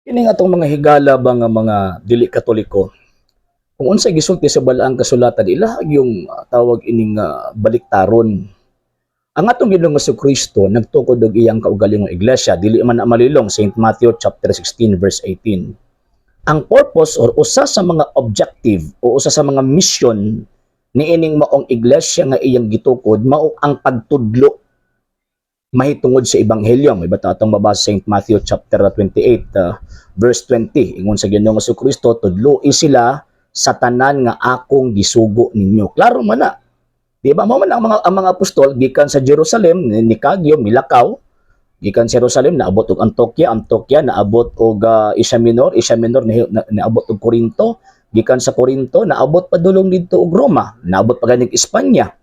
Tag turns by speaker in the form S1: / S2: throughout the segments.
S1: Kini nga atong mga higala ba nga mga dili Katoliko, kung unsay gisulti sa Balaang Kasulatan, ila yung tawag ining baliktaron. Ang atong Ginoong Kristo nagtukod og iyang kaugalingong iglesia, dili man na malilong, St. Matthew chapter 16 verse 18. Ang purpose or usa sa mga objective o usa sa mga mission niining maong iglesia nga iyang gitukod mao ang pagtudlo mahitungod sa ebanghelyo. May bata atong mabasa, St. Matthew chapter 28 verse 20. Ingon sa Ginoong Kristo, "Tudloi sila sa tanan nga akong gisugo ninyo." Klaro man na. Di ba? Mao man ang mga apostol gikan sa Jerusalem ni Kagyo milakaw gikan sa Jerusalem, naabot og Antioquia, Antioquia naabot og Asia Minor, Asia Minor naabot og Corinto, gikan sa Corinto naabot padulong didto og Roma, naabot pa ganing Espanya.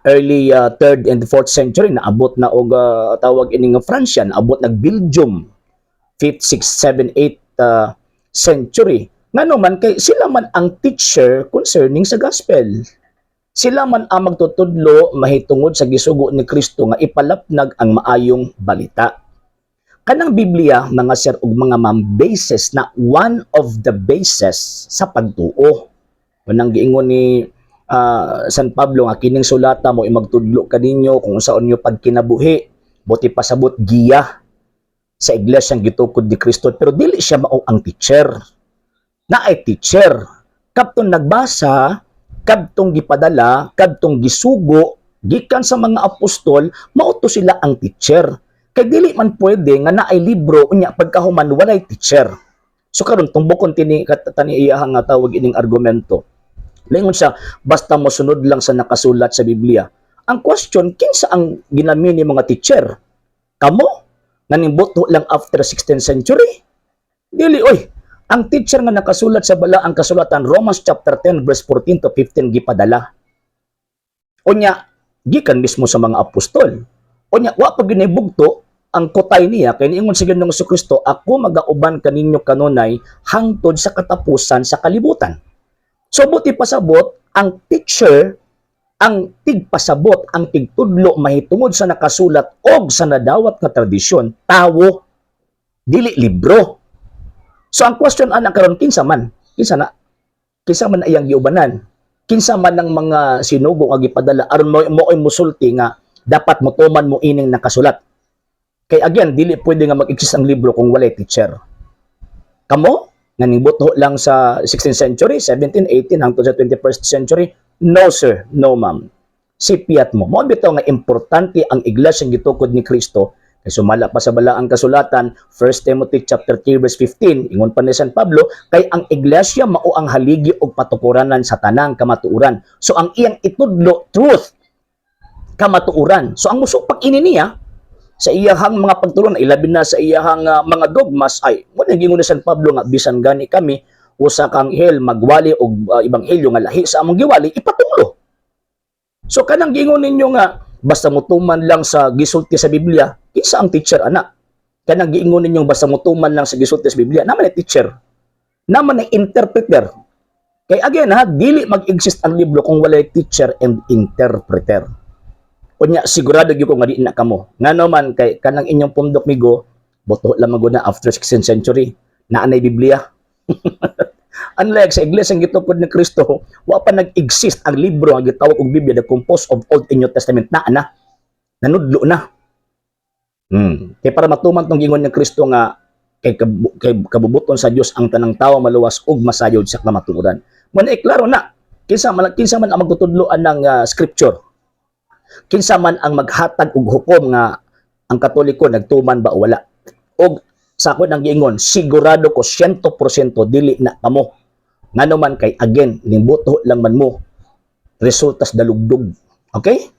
S1: Early 3rd and 4th century naabot na og tawag ining Francia, naabot nag Belgium 5th, 6th, 7th, 8th century. Ngano man kay sila man ang teacher concerning sa gospel. Sila man ang magtutudlo mahitungod sa gisugo ni Kristo nga ipalapnag ang maayong balita. Kanang Biblia, mga sir ug mga ma'am, basis na, one of the bases sa pagtuo. Unang giingon ni San Pablo nga kining sulata mo magtudlo kaninyo kung unsaon niyo pagkinabuhi, buot pasabot giya sa iglesia gitukod ni Kristo, pero dili siya mao ang teacher. Naay teacher kadtong nagbasa, kadtong gipadala, kadtong gisugo gikan sa mga apostol, mao to sila ang teacher. Kay dili man pwede nga naay libro unya pagkahuman walay teacher. So karon tumbokon tini tani iyahang nga tawag ining argumento. Lingon siya, basta mo sunod lang sa nakasulat sa Biblia. Ang question, kinsa ang ginamin ni mga teacher? Kamo? Nga nimbuto lang after 16th century? Dili oy. Ang teacher nga nakasulat sa Balaang Kasulatan, Romans chapter 10 verse 14 to 15, gipadala. Unya gikan mismo sa mga apostol. Unya wa pa ginibugto ang kutay niya kay niingon sa Ginoong Kristo, "Ako magauban kaninyo kanunay hangtod sa katapusan sa kalibutan." So buot pasabot, ang teacher, ang tigpasabot, ang tigtudlo mahitungod sa nakasulat og sa nadawat nga tradisyon, tawo, dili libro. So ang question ana karon, kinsa man? Kinsa na? Kinsa man iyang giubanan? Kinsa man ang mga sinugo nga gipadala aron mo ay musulti nga dapat motuman mo ining nakasulat? Kay again, dili pwede nga mag-exist ang libro kung walay teacher. Kamo nga ningbuto lang sa 16th century, 17, 18 hangtod sa 21st century? No sir, no ma'am. Sipiat mo. Mao bitaw nga importante ang iglesia gitukod ni Kristo. Kay sumala pa sa Balaang Kasulatan, 1 Timothy chapter 3 verse 15, ingon pa ni San Pablo, kay ang iglesia mao ang haligi og patukuranan sa tanang kamatuoran. So ang iyang itudlo, truth, kamatuoran. So ang musupak ini niya sa iyahang mga pagtulon, ilabi na sa iyahang mga dogmas, ay mo nang ni San Pablo nga bisan gani kami usa kang anghel magwali og ebanghelyo nga lahi sa among giwali, ipatunglo. So kanang giingon ninyo nga basta mutuman lang sa gisulti sa Biblia, kinsa ang teacher ana? Kanang giingon ninyo basta mutuman lang sa gisulti sa Biblia, naman ay teacher. Naman ay interpreter. Kay again ha, dili mag-exist ang libro kung walay teacher and interpreter. Unya sigurado gyud ko nga di na kamo. Ngano man kay kanang inyong pundok migo, buto lang man gud na after 16th century, naa nay Biblia. Unlike sa iglesia ang gitukod ni Kristo, wa pa nag-exist ang libro nga gitawag og Biblia, the composed of Old and New Testament, naa na. Nanudlo na. Kay para matuman tong gingon ni Kristo nga kay kabubuton sa Dios ang tanang tawo maluwas ug masayod sa kamatuoran. Mo na klaro na kinsa man ang magtutudloan ng scripture. Kinsa man ang maghatag og hukom nga ang Katoliko nagtuman ba o wala. Og sa ako nang giingon, sigurado ko 100% dili na kamo. Ngano man kay again, nimbuto lang man mo, resultas dalugdog. Okay?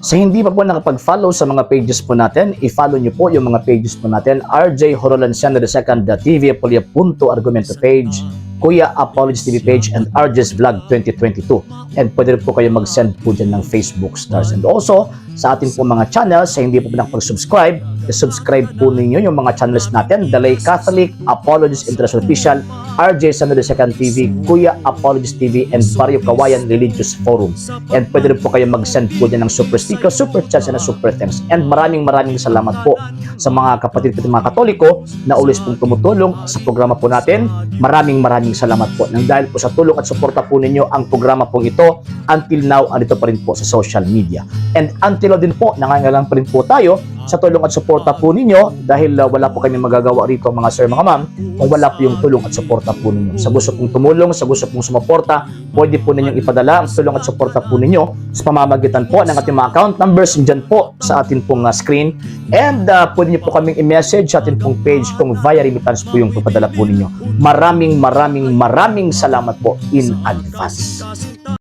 S1: Sa hindi pa po nakapag-follow sa mga pages po natin, i-follow nyo po yung mga pages po natin. RJ Horolenciano II, TV Apolia Punto Argumento page, Kuya Apologies TV page, and RJ's Vlog 2022. And pwede rin po kayo mag-send po dyan ng Facebook stars. And also, sa ating po mga channels, sa hindi po nakapag-subscribe, I-subscribe po ninyo yung mga channels natin: The Lay Catholic, Apologist International Official, RJ Samuel Second TV, Kuya Apologist TV, and Barrio Kawayan Religious Forum. And pwede rin po kayo mag-send po dyan ng super sticker, super chat, and super thanks. And maraming maraming salamat po sa mga kapatid ko, mga Katoliko na always pong tumutulong sa programa po natin. Maraming maraming salamat po. Nang dahil po sa tulong at suporta po ninyo, ang programa pong ito until now andito pa rin po sa social media. And until now din po, nangangailangan pa rin po tayo sa tulong at suporta po ninyo dahil wala po kami magagawa rito, mga sir, mga ma'am, kung wala po yung tulong at suporta po ninyo. Sa gusto pong tumulong, sa gusto pong sumuporta, pwede po ninyong ipadala ang tulong at suporta po ninyo sa pamamagitan po ng ating mga account numbers dyan po sa atin pong screen. And pwede niyo po kaming i-message sa atin pong page kung via remittance po yung papadala po ninyo. Maraming maraming maraming salamat po in advance.